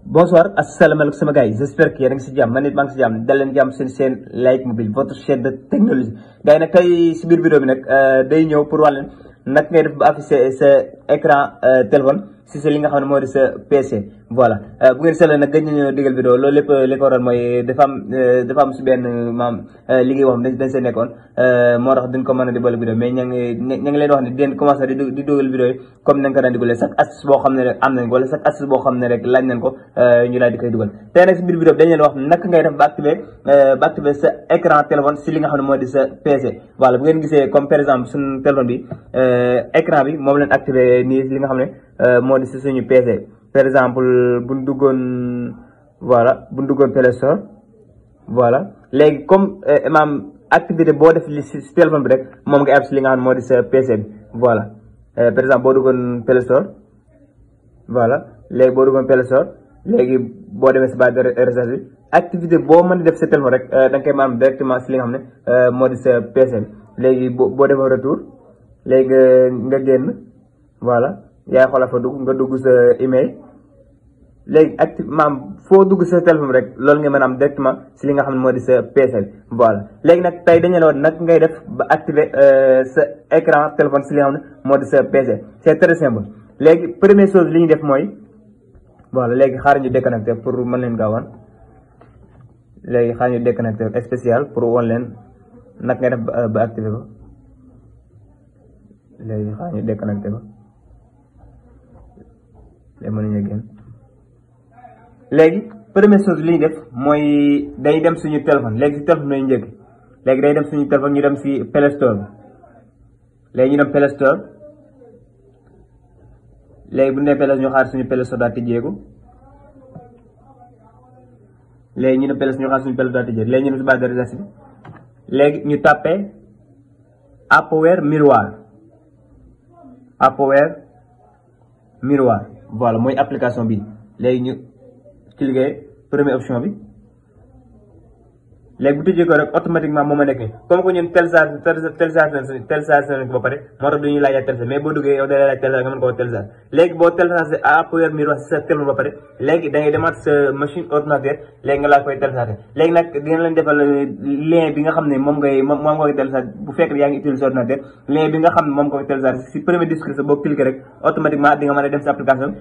Bonsoir, assalamualaikum sama gars yi j'espère que yéen a ngi si jàmm man it maa ngi si jàmm dal leen jàmm seen Like Mobile votre chaîne de technologie gars yi nag tey si biir vidéo bi nag day ñëw pour wàll nag ngay def ba afficher sa écran téléphone si sa li nga xam ne moo di sa PC voilà bu ngeen seetlee nag gëj nañoo digal vidéo loolu lépp li ko waral mooy dafa am si benn maam liggéey boo xam dañ see nekkoon moo tax duñ ko mën a di boole vidéo mais ña ngi leen wax ne di commencé di dugal vidéo yi comme nañ ko daan dugalee chaque astuce boo xam ne rek am nañ ko wala chaque astuce boo xam ne rek laaj nañ ko ñu daal di koy dugal tey nag si biir vidéo bi dañ leen wax naka ngay def ba activer sa écran téléphone si li nga xam ne moo di sa PC voilà bu ngeen gisee comme par exemple suñu téléphone bi écran bi moom leen activé nii li nga xam ne moo di si suñu PC par exemple buñ duggoon voilà buñ duggoon Play Store voilà léegi comme maam activité boo def li si téléphone bi rek moom nga app si li nga xam ne moo di sa PC bi voilà par exemple boo duggoon Play Store voilà léegi boo duggoon Play Store léegi boo demee si barre de recherche bi activité boo mën di def sa téléphone rek da nga koy maam directement si li nga xam ne moo di sa PC bi léegi boo defee retour léegi nga génn voilà yaay xoolal fa dugg nga dugg sa email léegi maam foo dugg sa téléphone rek loolu nga mën a am directement si li nga xam ne moo di sa PC bi voilà léegi nag tey dañu la woon nag ngay def ba activer sa écran téléphone si li nga xam ne moo di sa PC c'est très simple léegi première chose li ñu def mooy voilà léegi xaar ñu déconnecté pour mën leen gaaw wan léegi xaar ñu déconnecté spécial pour wan leen nag ngay def ba activer ko léegi xaar ñu déconnecté ko léegi mën nañu génn léegi première chose li ñu def mooy day dem suñu téléphone léegi si téléphone lañu njëkk léegi day dem suñu téléphone ñu dem si Play Store bi léegi ñu dem Play Store léegi bu ñu nee Play ñu xaar suñu Play Store daal tijjeeku léegi ñu dem Play ñu xaar suñu Play Store daal tijjeeku léegi ñu dem si barre de recherche bi léegi ñu tapé Appware Miroir voilà mooy application bi léegi ñu cliquer première option bi léegi bu tijjee ko rek automatiquement moo ma nekk comme que ñun télécharge nañ ko ba pare moo tax duñuy laaj télécharge mais boo duggee yow da lay laaj télécharge nga mën koo télécharge léegi boo télécharge Appware Miroir si sa téléphone ba pare léegi da ngay demaat sa machine ordinateur léegi nga laa koy télécharge léegi nag dina leen defal lien bi nga xam ne moom nga koy télécharge bu fekk yaa ngi utiliser ordinateur lien bi nga xam ne moom nga koy télécharge si premier description boo cliquer rek automatiquement di nga mën a dem sa application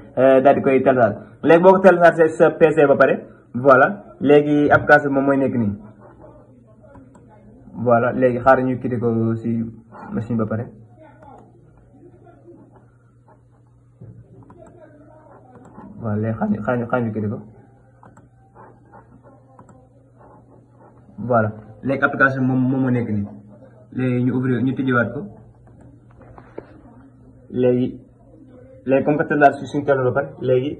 daal di koy télécharge léegi boo ko télécharge sa PC ba pare voilà léegi application moom mooy nekk nii voilà léegi xaar ñu quitté ko si machine ba pare voilà léegi xaar ñu quitté ko voilà léegi application moom moo nekk nii léegi ñu ouvrir ñu tijjiwaat ko léegi comme que tëddaat si suñu téléphone ba pare léegi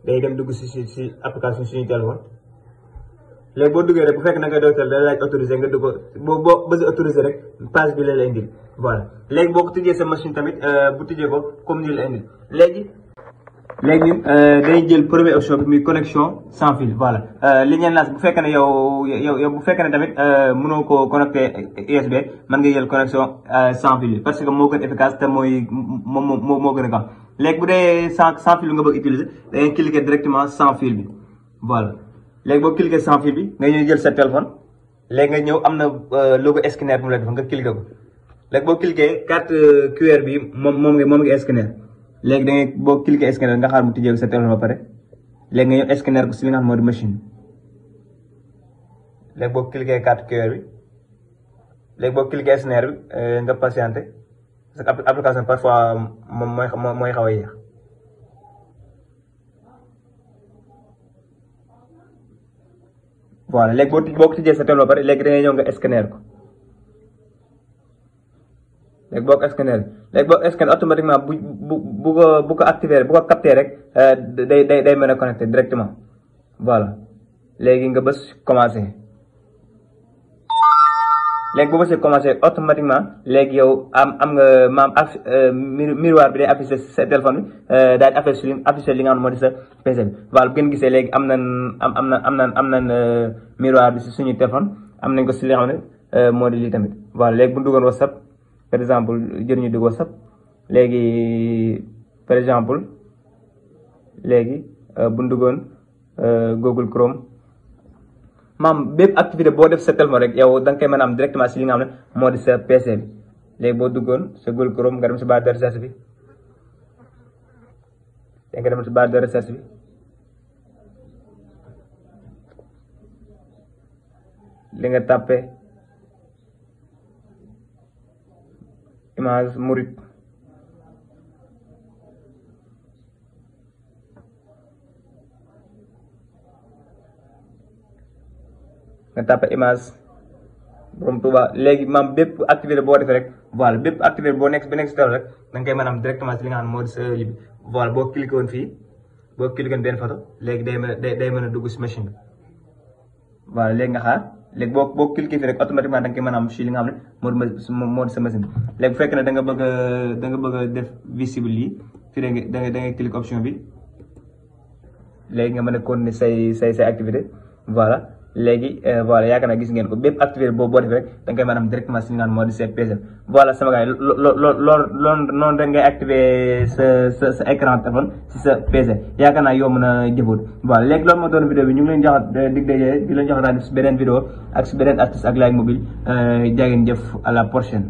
day dem dugg si application suñu téléphone léegi boo duggee rek bu fekk na nga doy tel da laaj autorisé nga dugg boo bëgg autorisé rek page bi la lay indil voilà léegi boo ko tijjee sa machine tamit bu tijjee ko comme ni la indil léegi ñun day jël première option bi muy connexion sans fil voilà li ngeen laaj bu fekkee ne yow bu fekkee ne tamit mënoo ko connecté USB mën nga jël connexion sans fil bi parce que moo gën efficace te moo gën a gaaw léegi bu dee sans fil bi nga bëgg utiliser da ngay cliquer directement sans fil bi voilà léegi boo cliquer sans fil bi nga ñëw jël sa téléphone léegi nga ñëw am na logo scanner bu mu la def nga cliquer ko léegi boo cliquer carte QR bi moom nga scanner léegi da ngay boo cliquer scanner nga xaar mu tijjee sa téléphone ba pare léegi nga ñëw scanner ko si li nga xam moo di machine léegi boo cliquer carte QR bi léegi boo cliquer scanner bi nga patienté parce que application parfois moom mooy xaw a yéex voilà léegi boo ko tijjee sa téléphone ba pare léegi da ngay ñëw nga scanner ko léegi boo ko scanner automatiquement bu ko activer bu ko capter rek day mën a connecté directement voilà léegi nga bës commencé léegi bu bësee commencé automatiquement léegi yow am nga maam miroir bi day affiché sa téléphone bi daal di affiché li nga xam ne moo di sa PC bi voilà bu ngeen gisee léegi am nañ miroir bi si suñu téléphone am nañ ko si li nga xam ne moo di lii tamit voilà léegi bu ñu duggoon WhatsApp par exemple jëriñu dugg WhatsApp léegi par exemple léegi bu ñu duggoon Google Chrome maam bépp activité boo def sa téléphone rek yow da nga koy mën a am directement si li nga xam ne moo di sa PC bi léegi boo duggoon sa Google Chrome nga dem si barre de recherche bi nga dem si barre de recherche bi li nga tàppe image murit nga tàppe image borom Touba léegi maam bépp activité boo defee rek voilà bépp activité boo nekk si téléphone rek da nga koy mën a am directement si li nga xam ne moo di sa yib voilà boo cliqué woon fii boo cliqué woon benn photo léegi day mën a dugg si machine bi voilà léegi nga xaar léegi boo cliqué fii rek automatiquement da nga koy mën a am si li nga xam ne moo di sa machine bi léegi bu fekkee ne da nga bëgg a def visible yi fii da ngay cliqué option bi léegi nga mën a continuer say activité voilà léegi voilà yaakaar naa gis ngeen ko bépp activité boo defee rek da nga koy mën a am directement si li nga xam ne moo di sa PC voilà sama gars yi loolu noonu rek ngay activer sa écran téléphone si sa PC yaakaar naa yomb na jëfut voilà léegi loolu moo doon vidéo bi ñu ngi leen joxat dig daje di leen joxataan si beneen vidéo ak si beneen astuce ak Like Mobile jaa ngeen jëf à la prochaine.